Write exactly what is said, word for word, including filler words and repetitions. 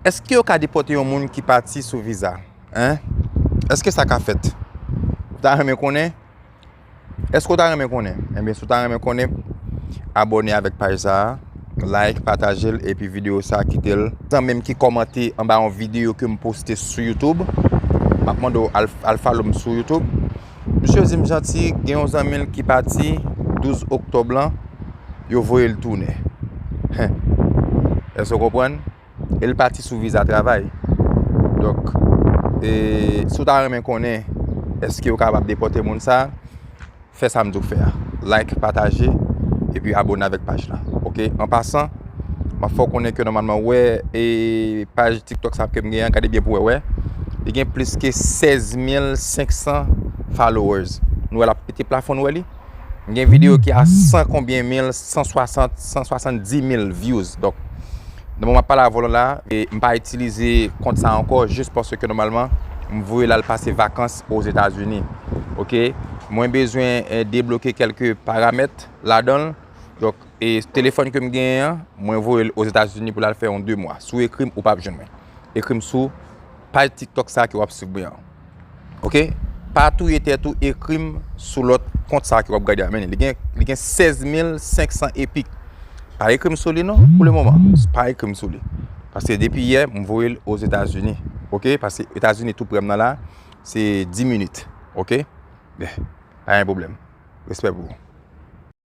Èske yo ka depòte yon moun ki pati sou viza? Hein? Èske sa ka fèt? Ou ta renmen konnen? Èske w ta renmen konnen? Ebyen, si w ta renmen konnen, abòne avèk paj sa a, like, pataje l, epi videyo sa a, kite l. Zanmi m ki kòmante anba yon videyo ke m poste sou YouTube, m ap mande w al, al follow m sou YouTube. Misye di m, Jeanty, gen yon zanmi l ki pati douz oktòb lan, yo voye l tounen. Èske w konprann? E l pati sou viza travay. Donk, e, si w ta renmen konnen èske yo kapab depòte moun sa, fè sa m di w fè a. Like, pataje, epi abòne avèk paj la. Oke? An pasan, m ap fè w konnen ke nòmalman, w wè, e, paj TikTok sa ke m gen an, gade byen pou w wè, wè. Li gen plis ke sèz mil senk san followers. Nou wè l ap pete plafon, nou wè li? M gen videyo ki a san konbyen mil, san swasant, san swasanndis mil views. Donk, nan moman m ap pale avè w la, e m pa itilize kont sa ankò, jis paske nòmalman, m voye l al pase vakans Ozetazini. Oke? Mwen bezwen, e, debloke kèlke paramèt ladan l. Donk, e telefòn ke m genyen an, mwen voye l Ozetazini pou l al fè yon de mwa. Si w ekri m, ou p ap jwenn mwen. Ekri m sou paj TikTok sa ke w ap swiv mwen an. Oke? Pa touye tèt ou, ekri m sou lòt kont sa ke w ap gade a. Men li gen, li gen sèz mil senk san e pik. Pa ekri m sou li non, pou le moman. Pa ekri m sou li. Paske depi yè, m voye l Ozetazini. Oke? Paske Etazini tou prè m nan la, se dis minit. Oke? Byen, pa gen pwoblèm. Respè pou ou.